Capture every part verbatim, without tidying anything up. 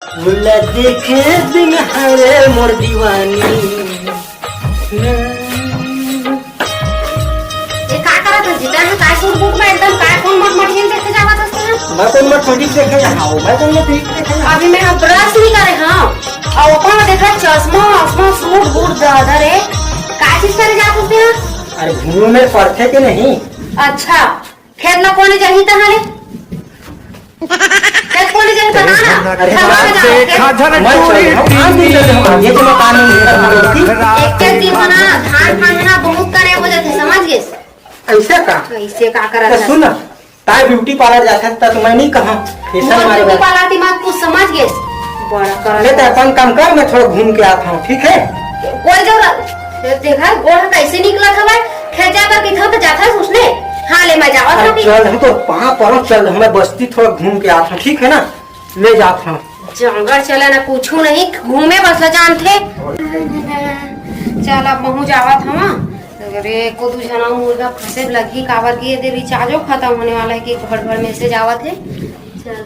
फूल देखे बिन हरे मोर दीवानी। ये का करत हस जी? तैं ह काय सूट बूट में एकदम काय कोन मटमटिया देखे जावत हस तैं ह? मैं कोन मटमटिया देखे जावत हँव? मैं कोन मटमटिया देखे जावत हँव? अभी मैं ह brush नइ करे हँव। अउ अपन देखा चश्मा वश्मा सूट बूट दादा रे। का चीज करे जात हस तैं ह? अरे घूमे पड़थे के नहीं? अच्छा। खेत ला कोने जाही तहाँ ले? खेत कोने जाही बता ना? अरे खरवा बाप, जाओ, देखा खेत झन मत चल, हम आम भी चल, हम ये तो मकान में नहीं करना होती। एक एक दिन में ना धान फान ना बहुत करे हो जाथे, समझ गेस? ऐसा का? ऐसे का करत तो हस? सुन ना, ताय ब्यूटी पार्लर जाथे त मैं नहीं कहा, फेशियल मैं मारे ब्यूटी बर। पार्लर दिमाग कुछ समझ गेस? बड़ा करत ले तो हस। अपन काम कर, मैं थोड़ा घूम के आत हँव, ठीक है? कोई जरूरत देखा, गोड़ कैसे निकलत हवय? खेत जाकर के थक जाथस उसने। हाँ, ले, मैं जावत अरे हँव कि चल, हम तो पाँव पड़ो, चल, हमें बस्ती थोड़ा घूम के आत हँव, ठीक है ना? ले जात हँव। जंगल चले ना, कुछू नहीं, घूमे बस ल जानथे। चल, अब महूँ जावत हँव। अरे, एको दू झना मुर्गा फंसे लगही, काबर कि ये दे रिचार्जो खत्म होने वाला है कि भर भर मैसेज आवत है। चल।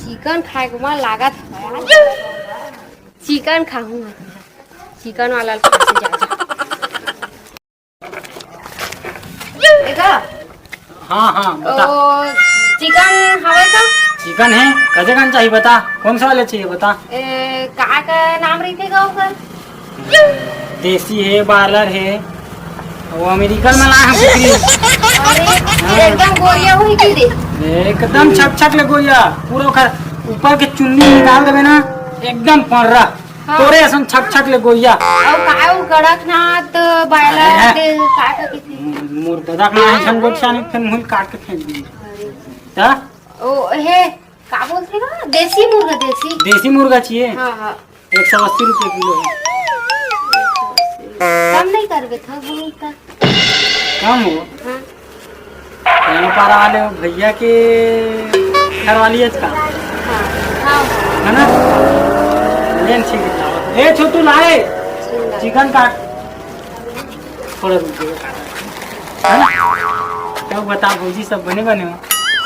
चिकन खाए के मन लागत हवय आज। चिकन खाहूँ मैं। चिकन वाला ल खाहूँ जा, जा। देखा? हाँ, हाँ, बता। ओ, चिकन हवय का? चिकन है, कते कन चाहिए बता, कौन सा वाले चाहिए बता। ए, का, का नाम रहिथे गा ओकर? देसी है, बॉयलर है, वो अमेरिकन में लाए हैं कुकरी। अरे, हाँ। एकदम गोरिया होही कि दे। एकदम छक छक ले गोरिया, पूरा ओकर ऊपर के चुन्नी निकाल देबे ना, एकदम पर्रा। हाँ। तोरे असन छक छक ले गोरिया। अउ का, अउ कड़कनाथ, बॉयलर, अरे। दे, का, का किथे? मोर ददा का नाम है, हम लोग शानी फेन मुहिल काट के फेंक दिए। अरे। ता? ओ, हे, का बोलथे ना? देसी मुर्गा, देसी। देसी मुर्गा चाहिए? हाँ, हाँ। एक सौ अस्सी रुपये किलो है। कम नहीं करबे, थोड़ा बहुत का। कम हो? हाँ। यहाँ पर आ ले भैया के घर वाली है का? हाँ, हाँ, हाँ। है ना? लेन ठीक है। ए छोटू लाए, चिकन काट। थोड़ा रुक जाओ। है ना? तब बता भौजी, सब बने बने हो?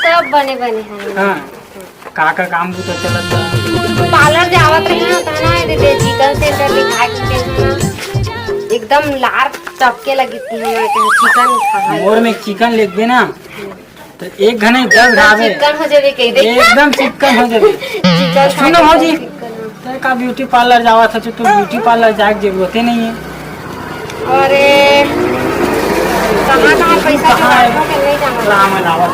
सब बने बने हैं। हाँ। का का काम बूता चलत बा? पार्लर जावत रहे ना, तना ए दे चिकन सेंटर दिखाए के ना, एकदम लार टपके लगी थी हमारे कहीं चिकन खाए। मोर में चिकन लेगबे ना, तो एक घने दस घावे। चिकन हो जाबे कह दे। एकदम चिकन हो जाबे। चिकन सुनो खाए भौजी, के चिकन। तै का ब्यूटी पार्लर जावत हस, तू ब्यूटी पार्लर जाए के जरूरते नहीं है। अरे, कहाँ, कहाँ पैसा कहाँ है? के नहीं जाना। राम है लावत।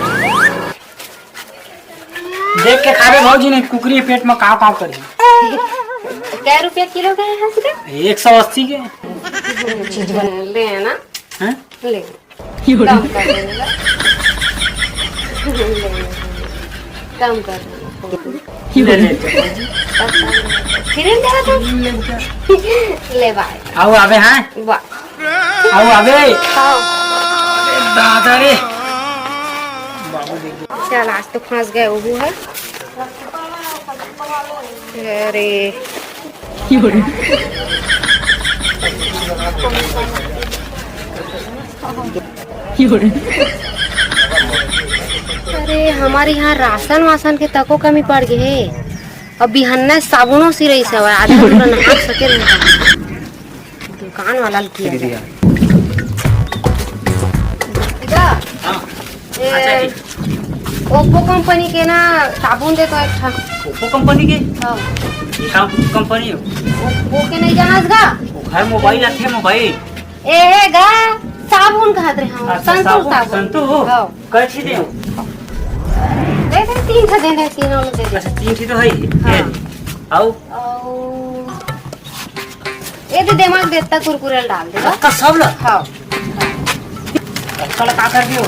देख के खाबे भौजी, नहीं कुकरी पेट में काव काव करही। कै रुपया किलो का है हंस का? एक सौ अस्सी के। ले ना। हैं? ले। कम कर देंगे। कम कर देंगे। ले ले। फिर ले रहा था। ले भाई। आओ आबे, हाँ? वाह। आओ आबे। हाँ। अरे दादा रे। चल, आज तो फंस गए वो है। अरे। अरे, हमारे यहाँ राशन वासन के तको कमी पड़ गए हे। अब बिहन्ना साबुनो सिरई से हवय, आधा दूर नहा सके नहीं। दुकान वाला ल किया दीदी जाए। यार। इधर। हाँ। ए, अच्छा जी। ओप्पो कंपनी के ना साबुन दे तो एक ठा। ओप्पो कंपनी के? हाँ। ये का कंपनी है? ओप्पो के नहीं जानस गा? वो घर मोबाइल आथे, मोबाइल। ए, ए गा, साबुन कहत रहे हम। अच्छा, संतूर साबुन, साबुन। संतूर? हाँ। कैसे दे? दे दे, तीन ठा दे दे, तीनों में दे दे। अच्छा, तीन ठे तो है ही। हाँ। ये। आओ। आओ। ये दे, दिमाग देता कुरकुरे डाल दे। अतका सब ला? हाँ। अतका ला का कर दियो?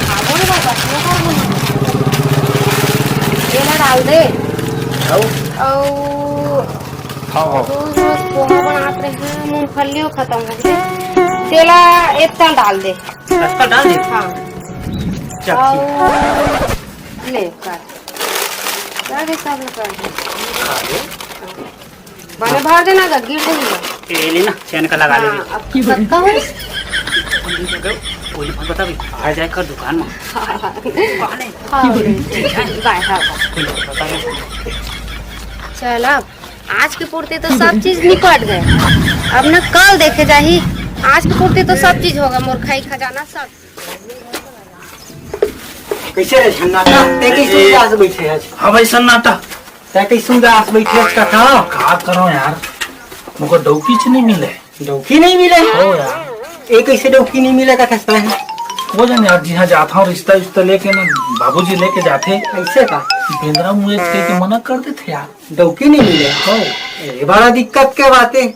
हाँ, बोल बाबा, ये कर बोल। ये ला डाल दे। आओ। आओ। हाँ, हाँ। रोज रोज पोहा बनात रहे हैं, मूंगफलियों खत्म हो गए। तेला इतना डाल दे। अतका डाल दे? हाँ। चल, ठीक। आओ। ले, कर। कर दे, सब कर दे। खा ले। बने भर देना गा, गिर जाएगी। ये ले ना, चैन का लगा ले। हाँ, अब कत्ता हो? कोई मत बताबे, आ जाए कर दुकान में। हाँ। ठीक है? बाय, हाँ, बाय। कोई मत बताबे। चल, अब आज के पूर्ति तो सब चीज निपट गए, अब न कल देखे जाही। आज के पूर्ति तो सब चीज होगा, मोर खाई खजाना सब। कैसे रे सन्नाटा? ते कैसे उदास बैठे हस? हाँ भाई सन्नाटा। ते कैसे उदास बैठे हस कका? का करो यार, मोको डौकी च नहीं मिले। डौकी नहीं मिले? हो यार। ए कैसे डौकी नहीं मिले कथस तैं? वो जाने यार, जिहाँ जात हूँ रिश्ता उश्ता लेके ना, बाबूजी लेके जाथे। ऐसे का? बेंदरा मुँह एक कह के मना कर देथे यार। डौकी नहीं मिले? हो। ए, बड़ा दिक्कत के बात है।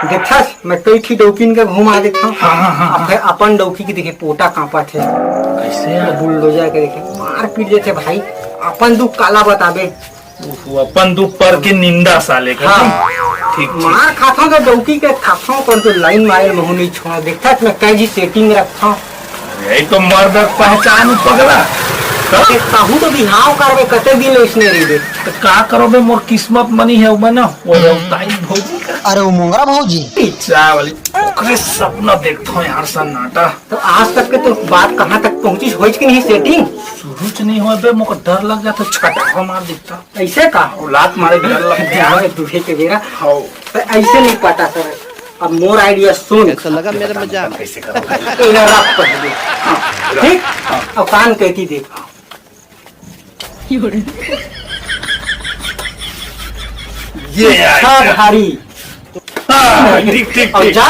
देखस, मैं कई ठी डौकीन के घुमा देता हूँ। हाँ, हाँ, हाँ, अब हाँ। फिर अपन डौकी के देखे पोटा कांपत हे। कैसे यार? बुलडोजर के देखे मार पीट देथे भाई। अपन दुख काला बताबे। ओहो, अपन दुख पर के निंदा साले का। हाँ। ठीक, ठीक। मार खाथों तो डौकी के खाथों, पर तो लाइन मारे महू नहीं छोड़ा। देखता मैं कई जी सेटिंग रखता हूँ। यही तो मर्द के पहचान है पगला। अरे कहूँ तो बिहाव करबे, कते दिन इसने रहिबे। तो का करो बे, मोर किस्मत मनी है वो ना, वो रौताई भौजी का। अरे वो मोंगरा भौजी। चाय वाली ओकरे सपना देखता हूँ यार सन्नाटा। तो आज तक के तो बात कहाँ तक पहुँची, होइच कि नहीं सेटिंग? शुरू से नहीं हो बे, मोको डर लग जाता, छटावा मार देता। ऐसे का? वो लात मारे के डर लगथे यार। अरे दूल्हे के बेरा। हाँ। तो ऐसे नहीं पटा सर। अब मोर आइडिया सुन। ऐसा लगा मेरा मजाक। कैसे करो? इधर रख पहले। हाँ, ठीक? हाँ। अब कान कहती देख। ये हाँ, भारी। हाँ, ठीक, ठीक, और ठीक। जा,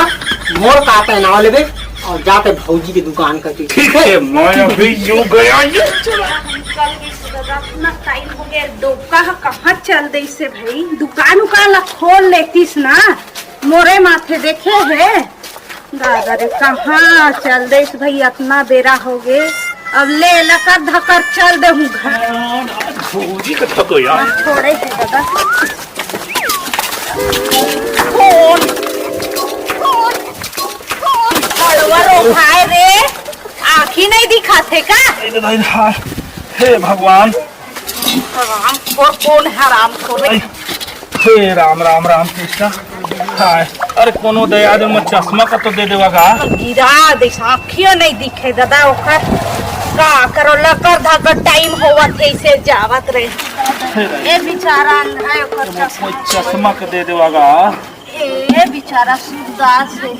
मोर का पहनावा लेबे और जाते भौजी के दुकान कर दे। ठीक है, मैं अभी यूं गया, ये चला। निकल गई सुबह, इतना टाइम हो गया, डोका ह कहाँ चल दे इसे भाई, दुकान उकान ला खोल लेतीस ना, मोरे माथे देखे है। दादा रे, कहाँ चल देस भाई, अतना बेरा होगे। अब ले लकर धकर चल देहूँ घर। भौजी के थको यार। हाँ, थोड़े से दादा। Phone, phone, phone, phone. हलवा रो भाई रे, आँखी नहीं दिखाथे का? अरे दादा, हे भगवान। हरामखोर, कौन हरामखोर है? हे राम, राम, राम कृष्णा। हाय, अरे कोनो दया दे, मैं चश्मा का तो दे देवा गा। गिरा दे, आँखियों नहीं दिखे दादा ओकर। का करो, लकर धकर टाइम होवत है, इसे जावत रहे। हे राम। ए बेचारा अंधा है, ओकर चश्मा। कोई चश्मा का दे देवा गा। ए बेचारा सूरदास है।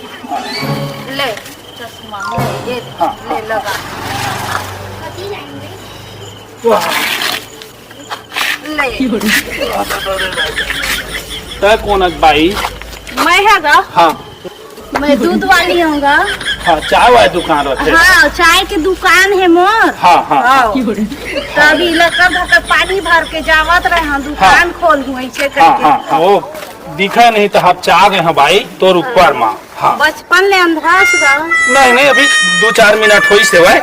ले चश्मा, ले, ये हाँ, ले हाँ। लगा। वाह। ले। तै कोन अस बाई? मैं है गा। हाँ। मैं दूध वाली हूँ गा। हाँ, चाय वाय दुकान रथे। हाँ, चाय के दुकान है मोर। हाँ, हाँ। हाँ। तभी लकर धकर पानी भर के जावत रहे, हाँ, दुकान हाँ। खोल हूँ ऐसे हाँ, करके। हाँ, हाँ, वो दिखा नहीं तो हम चाह गए हैं बाई, तोर ऊपर माँ। हाँ। बचपन ले अंधरा हस गा? नहीं, नहीं, अभी दो चार मिनट होइस हे भाई।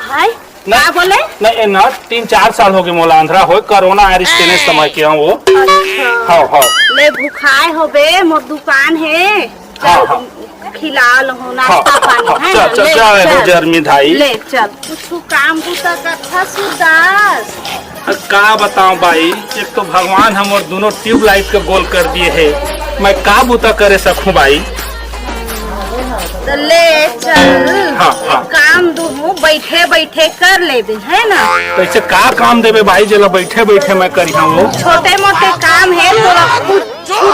हाय? नहीं, का बोले? नहीं, ए ना, तीन चार साल होगे मोला अंधरा होय, कोरोना आय रिहिस तेने समय के हूँ वो। अच्छा। हाँ, हाँ। ले भुखाए होबे, मोर दुकान है। हाँ, चल, हाँ। खिला लो, हाँ, नाश्ता पानी, हाँ, है चल, ना? चल, ले, जा, चल। जर्मी धाई। ले, चल। कुछ काम बूता करथा सूरदास? का बताओ बाई, एक तो भगवान हमर दोनों ट्यूबलाइट के गोल कर दिए है, मैं का बूता करे सकूं बाई? तो ले चल, हाँ, हाँ। काम दूहूं, बैठे बैठे कर लेबे, है ना? तो ऐसे का काम देबे बाई, जेला बैठे बैठे मैं करिहां वो? छोटे मोटे काम है, तोला कुछ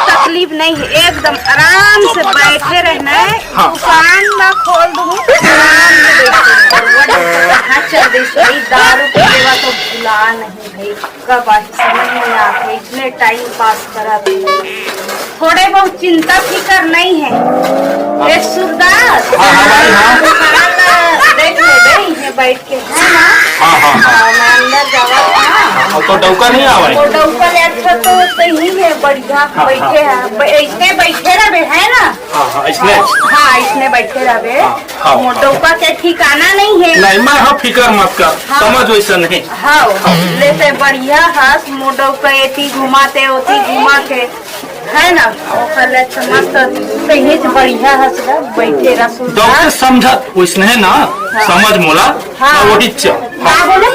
तकलीफ नहीं है, एकदम आराम से बैठे रहना है। हाँ। दुकान ला खोल दूँ, आराम से बैठे रहना। हाँ, चल दे, सही दारू के सेवा तो भुला नहीं भाई, कब आही समझ में आथे, इसने टाइम पास करा थे। थोड़े बहुत चिंता फिकर नहीं है। ए सूरदास, हाँ, हाँ, भाई, हाँ। दुकान ला देख ले, देख, ये बैठ के, है ना? हाँ, हाँ, हाँ। हाँ, मैं अंदर जावा था। हाँ, तो डौका नहीं आवे? वो डौका ले अच्छा तो सही है, बढ़िया हाँ, बैठे हाँ। हैं। ब-, ऐसने बैठे रहबे, है ना? हाँ, हाँ, इसने? हाँ, इसने बैठे रहबे। हाँ, हाँ, मोर हाँ। डौका के ठिकाना नहीं है। नहीं, मैं हाँ, फिकर मत कर। हाँ। समझ वैसा नहीं। हाँ, लेते बढ़िया हस, मोर डौका एती घुमाते, ओती घुमाते। है ना? ओकर ले अच्छा मस्त सही से बढ़िया हस गा, बैठे रह सुन। डॉक्टर समझत ओइसने ना, हाँ। समझ मोला, हाँ। ना वही च-, का हाँ। बोले?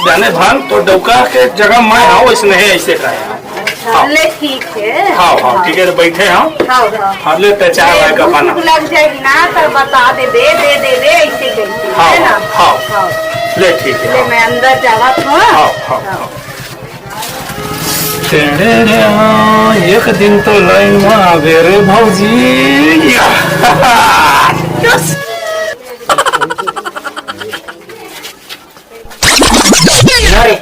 जाने भान तो डौका के जगह मैं हाँ ओइसने है, ऐसे कहे। हाँ। ले ठीक हे। हाँ, हाँ, ठीक हे, त बइठे हँव। हाँ, हाँ। हाँ, ले त चाय वाय का भूख बना। लग जाही ना, त बता देबे, दे देबे, अइसे कहिके, हाँ, हे ना? हाँ, हाँ। ले ठीक हे, ले हाँ। मैं अंदर जावत हँव। हाँ, हाँ, हाँ। हाँ। टेढ़े रे, हाँ, एक दिन तो लाइन में आबे रे भौजी। या। यस। अरे,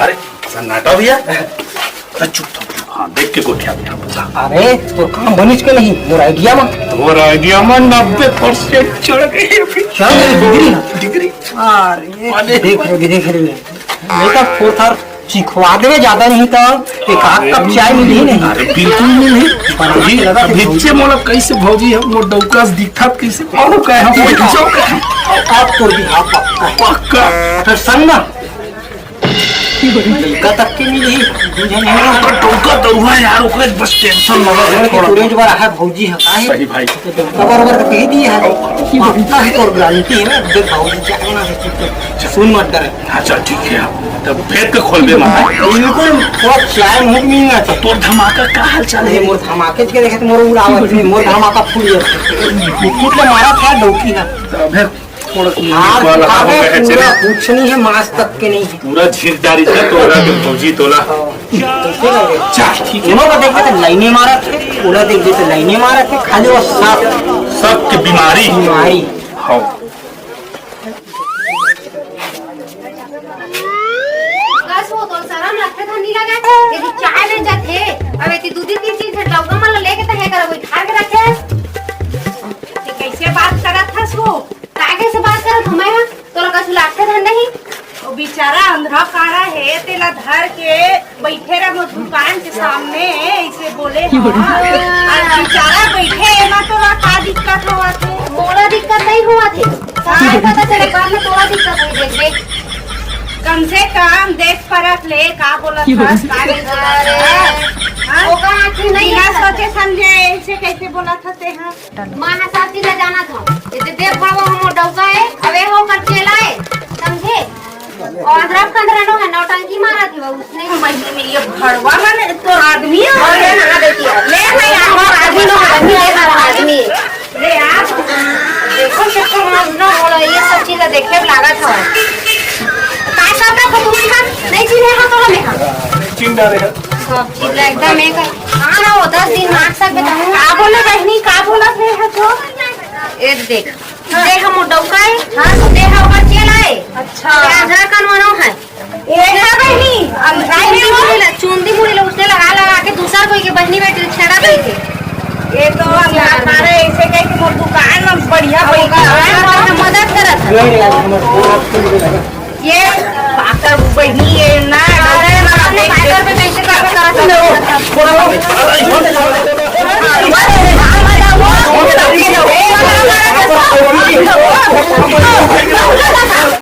अरे, सन्नाटा भैया। अरे, चुप, चुप, चुप। हाँ, देख के गोठिया भैया, बता। अरे, तोर काम बनिस के नहीं, मोर idea में। तोर idea में नब्बे percent चढ़ गई अभी। चढ़ गई डिग्री? डिग्री। अरे, अरे। देख रे, देख रे। बेटा, थोर थार चिखवा देवे, ज्यादा नहीं तो एक आध अरे, कप चाय मिलही नहीं। अरे, बिल्कुल मिलही। बना के अभी, लगा के अभी भौजी। से मोला कैसे भौजी हम मोर डौका से दिखत कैसे? और कहे हम बैठ जाओ। अब तो भी हाँ पक्का है। पक्का। फिर संग ना। लड़का तक के मिलही, दू झन हो। तो डौका दरुहा यार, ओकरे बस tension लगा है अरे, थोड़ा। तुरंत बार है भौजी है, काहे? सही भाई। तो डौका बराबर तो कह दिए है। पक्का है और गारंटी है ना, देख भौजी क्या कहना है, चुप कर। सुन मत डरे। हाँ, चल, ठीक है, तब फेंक के खोल दे, मामा। बिल्कुल, थोड़ा चाय मुंह में ना थे। तोर धमाका का हाल चाल है? मोर धमाके के देखे तो मोर उड़ावत है, मोर धमाका फूट जाता है। कुकुर ने मारा था डौकी ना। तब है, थोड़ा सा हार वाला खा हो गया है, पूरा चले। कुछ नहीं है, मांस तक के नहीं है। पूरा झींक डारी था, तोरा के भौजी तोला। हाँ, बिल्कुल हो गया। चल, ठीक है। दोनों का देखे तो लाइने मारा थे, ओला देखे तो लाइने मारा थे, खाली वो सांप। सबके बीमारी। बीमारी। हाँ। बस वो तो शरम लगथे धन नहीं लगा। यदि चाय ले जाथे, अब यदि दू दिन तीन दिन से डौका मन ल लेके तहे कर कोई ठार के रखे। ये कैसे बात करत हस वो? काहे से बात करत हूँ मैं? हाँ, तोला कछु लागथे धन नहीं? वो बेचारा अंधरा काड़ा है, तेला धर के बैठे रह मोर दुकान के सामने, ऐसे बोले, हाँ। और बेचारा बैठे, एमा तोला का दिक्कत होवत हे? मोला दिक्कत नहीं होवत हे। सारे पता चले, बाद में तोला दिक्कत होई, देख, देख। कम से कम देख परख ले, का बोलत हस, का नहीं बोलत हस। हाँ? ओकर आँखी नहीं बिना है। सोचे समझे ऐसे कैसे बोलत हस ते, हाँ? माँ हा सब चीज ला जानत हूँ। ये दे देख बाबा, हम डौका है, अबे हो कर चेला है, समझे? और अदरक कंदरा नो है, नौटंकी मारा थी वो, उसने। बहिनी, ये भड़वा मन तो आदमी है। और ये ना देती है। ले भाई, यार, और आदमी नो, आदमी है, हमारा आदमी। ले यार, देखो, चक्कर मार ना बोला, ये सब चीज देखे लागत है। काय सब ना खतुम का नहीं चीज है, हाँ, तो हमें हाँ। चिंता रहे। सब चीज ला एकदम एक है। हाँ ना, वो दस दिन मार सकबे तो। का बोले बहिनी, का बोलत हे है तो? ए देख, दे हम डौका है, हाँ, तो दे हम ओकर चेला है। अच्छा। ये आंधरा कनवनो है। ये का बहिनी? अंधरा चुंदी मुड़ी ला, चुंदी मुड़ी ला, उसने लगा लगा के दूसर कोई के बहिनी बेटी छेड़ा दे थे। ये तो हमारे ऐसे कहे कि मोर दुकान में बढ़िया अब पैसा ओकर है। मदद करत है। ये पाकर बहिनी, ये ना, अरे, ना, ना, पाकर पे कैसे करबे, करत है?